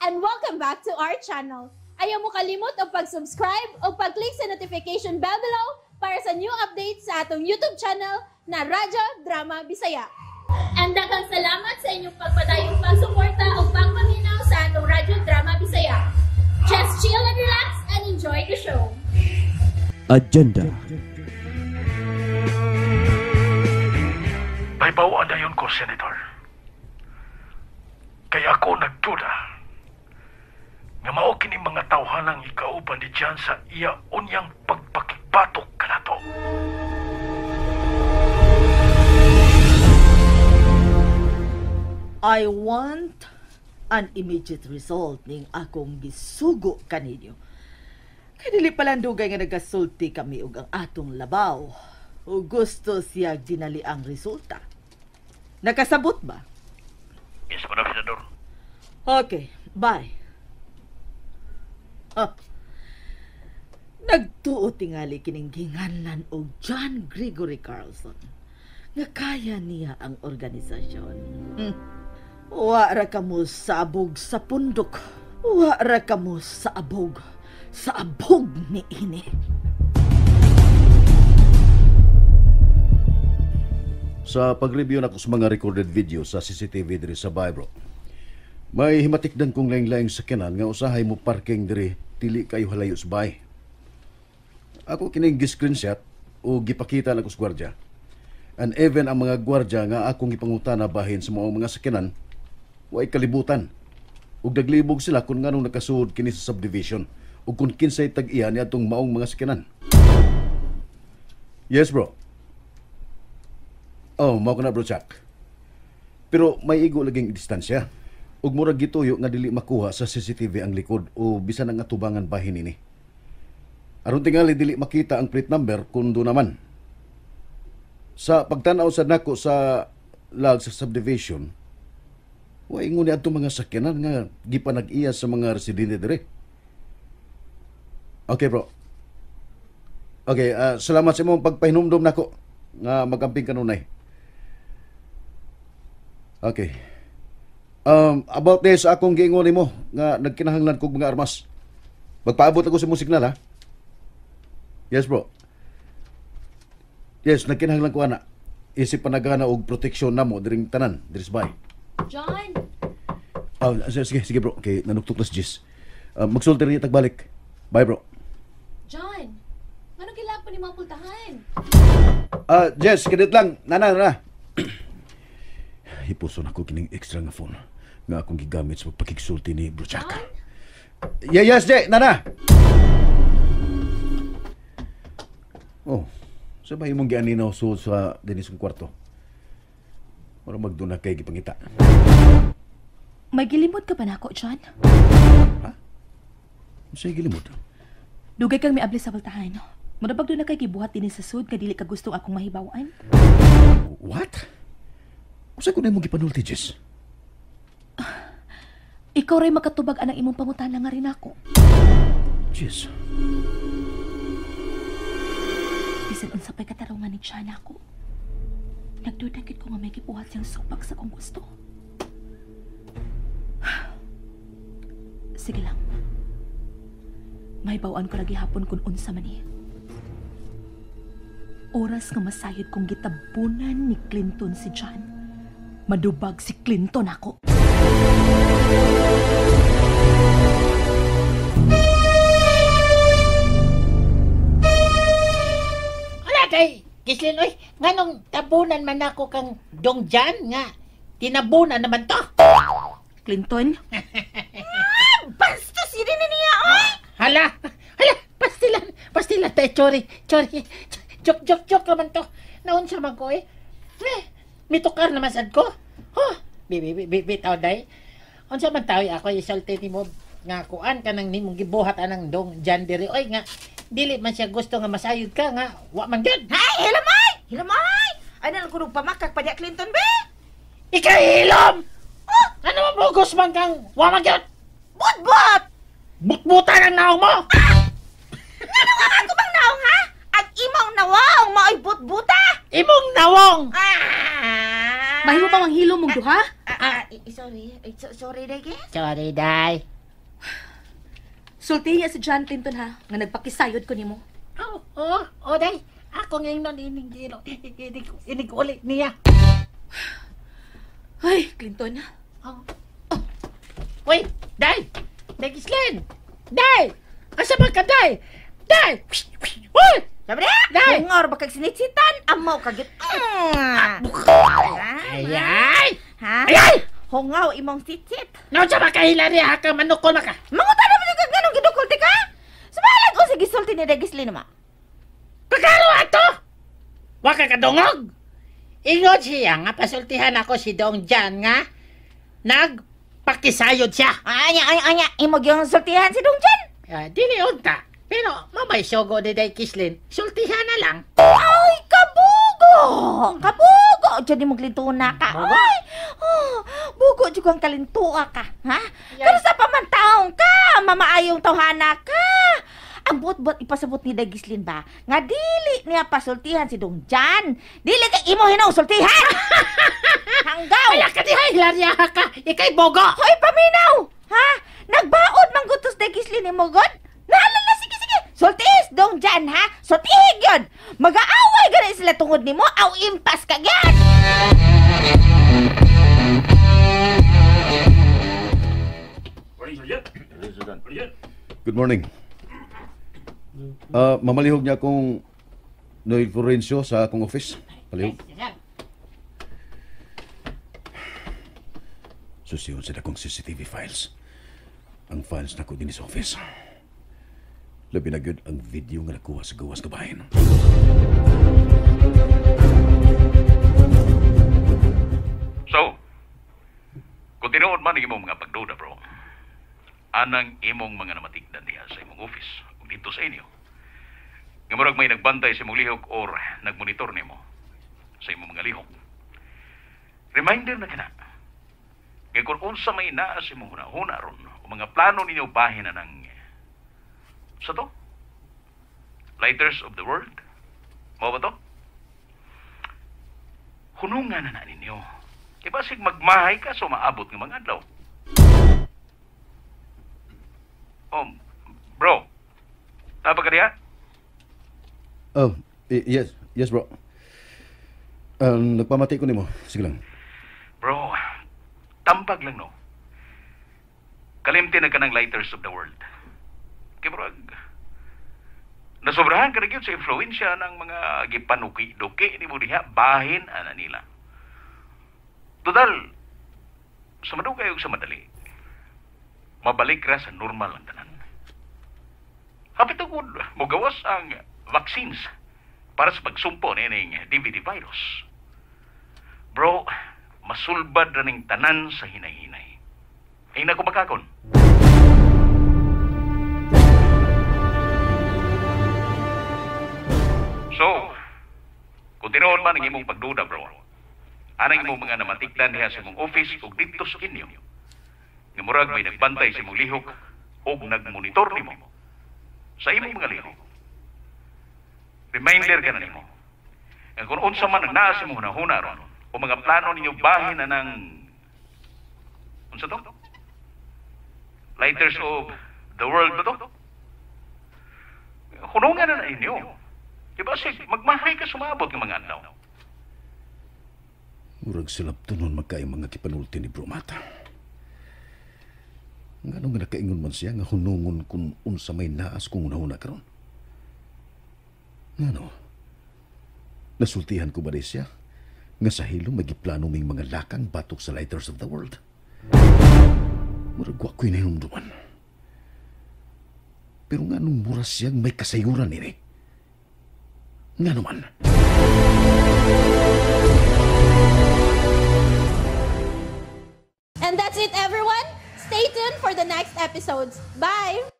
And welcome back to our channel. Ayaw mo kalimot og pag-subscribe o pag-click sa notification bell below para sa new updates sa atong YouTube channel na Radyo Drama Bisaya. And daghang salamat sa inyong pagpadayong pagsuporta o pagpaminaw sa atong Radyo Drama Bisaya. Just chill and relax and enjoy the show. Agenda. Pahibaw dayon ko, Senator. Kaya ako nagduda nga mao kini mga tawhanang ikauban ni John sa iya unyang pagpakigbatok kanato. I want an immediate result ning akong gisugo kaninyo. Kay dili palandugay nga nagasulti kami og ang atong labaw. O gusto siya dinali ang resulta. Nakasabot ba? Yes, Madam Senador. Okay, bye. Ah. Nagtuo tingali kining ginganlan og John Gregory Carlson nga kaya niya ang organisasyon. Wa ra kamo sa abog sa pundok. Wa ra kamo sa abog. Sa abog ni ini. Sa pag-review nako sa mga recorded video sa CCTV diri sa bahay, bro. May himatikdan kong laing-laing sakyanan nga usahay mo parking diri dili kayo halayo sa bahay. Ako kining gi-screenshot o gipakita nako sa gwardiya. And even ang mga gwardiya nga akong gipangutana bahin sa mga sakyanan, way kalibutan. Ug naglibog sila kung nganong nakasuod kini sa subdivision ug kung kinsay tag-iya ni atong maong mga sakyanan. Yes, bro. Oh, mao ka na, bro Chuck. Pero may igo laging distansya. Ug murag gituyo nga dili makuha sa CCTV ang likod o bisan ang atubangan bahin ini. Aron tingali dili makita ang plate number kun do naman. Sa pagtan-aw sa nako sa lag sa subdivision, wa ingon ni adtong mga sakyanan nga gipanag-iya sa mga residente dire. Okay, bro. Okay, salamat sa imong pagpahinumdom nako nga magamping kanunay. Okay. About this, akong giingon nimo nga nagkinahanglan kog mga armas. Magpaabot ako sa imong signal, ha? Yes, bro. Yes, nagkinahanglan ko ana. Isip panagana og proteksyon namo diring tanan, diri sa bahay. John. Oh, sige bro. Okay, nanuktok na si Jess. Magsulti rin tagbalik. Bye, bro. John, anong kailangan pa ni mga pultahan? Jess, kadit lang. Nana. Hipuson ako kining extra nga phone nga akong gigamit sa pagpakigsulti ni Bro Jack. Yeah, yes, Jay. Nana! Oh, sa ba imong gianinaw suod sa dinis kong kwarto? Mura magduna kay gipangita. May gilimod ka ba nako, John? Ha? Sa'yo gilimod? Dugay kang miabli sa baltahan. Mura bag doon na kay gibuhat din sa sud nga dili ka gustong akong mahibawan? What? Usa ko na imong gipanulti, Jess? Ikaw ray makatubag anang imong pangutana nga rin ako. Jess. Bisan unsa pa'y katarungan ni John ako. Nagduda gid ko nga may gibuhat siyang supak sa kong gusto. Sige lang. May bawaan ko lagi hapon kung unsa man eh. Oras nga masayod kong gitabunan ni Clinton si John. Madubag si Clinton ako. Wala kay Gislin, oy, nganong tabunan man ako kang Dong Jan nga tinabunan naman to. Clinton? Bastos yun na niya, oy! Hala, pastilan tayo, sorry. Joke naman to. Naunsa man ko, eh. Mitukar naman sad ko. Huh? Bitaw, day. Unsa man tawi ako isulti nimo nga kuan kanang nimong gibuhat anang Dong Jan diri, oy, nga dili man siya gusto nga masayod ka nga wa man gyud. Hay, hilamay. Ay nang kunog pamakak pa niya Clinton be. Ikay hilom. Oh, ano man bugos man kang wa man gyud. Butbut. Butbutan ang naong mo. Ah! Ngano nga ako bang naong ha? Ang imong nawong maoy butbuta. Imong nawong. Ah! Mahimo pa manghilom mong duha? Sorry. Sorry, day, guys. Sorry, day. Sultiya si John Clinton ha, nga nagpakisayod ko nimo. Oh, day. Ako ngayon inig ulit niya. Ay, Clinton. Oh. Uy, day! Day, Gislin! Day! Asa man ka, day? Day! Uy! Sabi na! Day! Kung ba kag sinitsitan, amaw kagit. Ay! Ha? Ay! Hungaw imong sitsit. Naunsa ba ka, Hilary, ha? Ka manukol maka. Mangutan naman yung ganong gidukol, ti ka? Sumalag o sige sulti ni Day Gislin ma. Pagkaro ato! Wa ka kadungog! Ingon siya nga, pasultihan ako si Dong Jan nga, nagpakisayod siya. Anya, imog yung sultihan si Dong Jan. Dili unta. Pero mamay sogo ni Day Kislin, sultihan na lang. Ay, kabugo! Kabugo! Diyan di maglintuna ka. Ay, oh, bugo dyan ang kalintua ka. Ha? Pero sa pamantaong ka, mamaayong tawhana ka. Ang buot-buot ipasabot ni Day Gislin ba? Nga dili niya pasultihan si Dong Jan. Dili ka imo hinaw sultihan! Hanggaw! Wala ka diha, Hilaria ka! Ikay bogo! Hoy, paminaw! Ha? Nagbaod manggutos Day Gislin ni Mogod? Naalala, sige! Sultihis Dong Jan, ha? Sultihig yun! Mag-aaway gani sila tungod nimo, aw impas ka gyan! Good morning. Mamalihog niya akong Noel Florencio sa akong office. Palihog. Susiyon sila akong CCTV files. Ang files na ko din sa office. Labi na gyud ang video nga nakuha sa gawas kabahin. So, kung tinuod man ang imong mga pagduda, bro, anang imong mga namatigdan diha sa imong office o dito sa inyo, nga murag may nagbantay sa imong lihok or nagmonitor nimo sa imong mga lihok. Reminder na kana. Nga kung unsa may naa sa imong hunahuna ron o mga plano ninyo bahin na ng sa to? Lighters of the world? Mao ba to? Hunungan na ninyo. Kaya basig magmahay ka so maabot ng mga adlaw. Oh, bro. Tama ka diha? Oh, yes. Yes, bro. Nagpamati ko nimo. Sige lang. Bro, tambag lang, no? Kalimti na ka ng Lighters of the World. Kaya bro, nasobrahan ka na yun sa influensya ng mga gipanuki-duki ni mo diha, bahin ana nila. Total, sa madugay o sa madali, mabalik ra sa normal ang tanan. Hapit agud mogawas ang vaccines para sa pagsumpo nining DVD virus. Bro, masulbad ra ning tanan sa hinay-hinay. Ay na ko makakon. So, kung tinuod man ang imong pagduda, bro, anang imong mga namatikdan diha sa imong office ug dito sa inyo, nga murag may nagbantay sa imong lihok ug nagmonitor nimo sa imong mga lihok. Reminder ka na nimo. Nga kung unsa man ang naa sa imong hunahuna ron o mga plano ninyo bahin na ng unsa to? Lighters of the world ba to? Hunungan na inyo. Diba, sig, magmahay ka sumabot ng mga adlaw. Murag silabto nun magkaay mga kipanulti ni Bro Mata. Ngano nga nakaingon man siya nga hunungon kung unsa may naas kung unahuna karon? Ngano? Nasultihan ko ba di siya? Nga sa hilom may giplano ming mga lakang batok sa Lighters of the World. Murag wa ko'y nahinumduman. Pero nga nung mura siyang may kasayuran nini? Nga naman. And that's it, everyone. Stay tuned for the next episodes. Bye!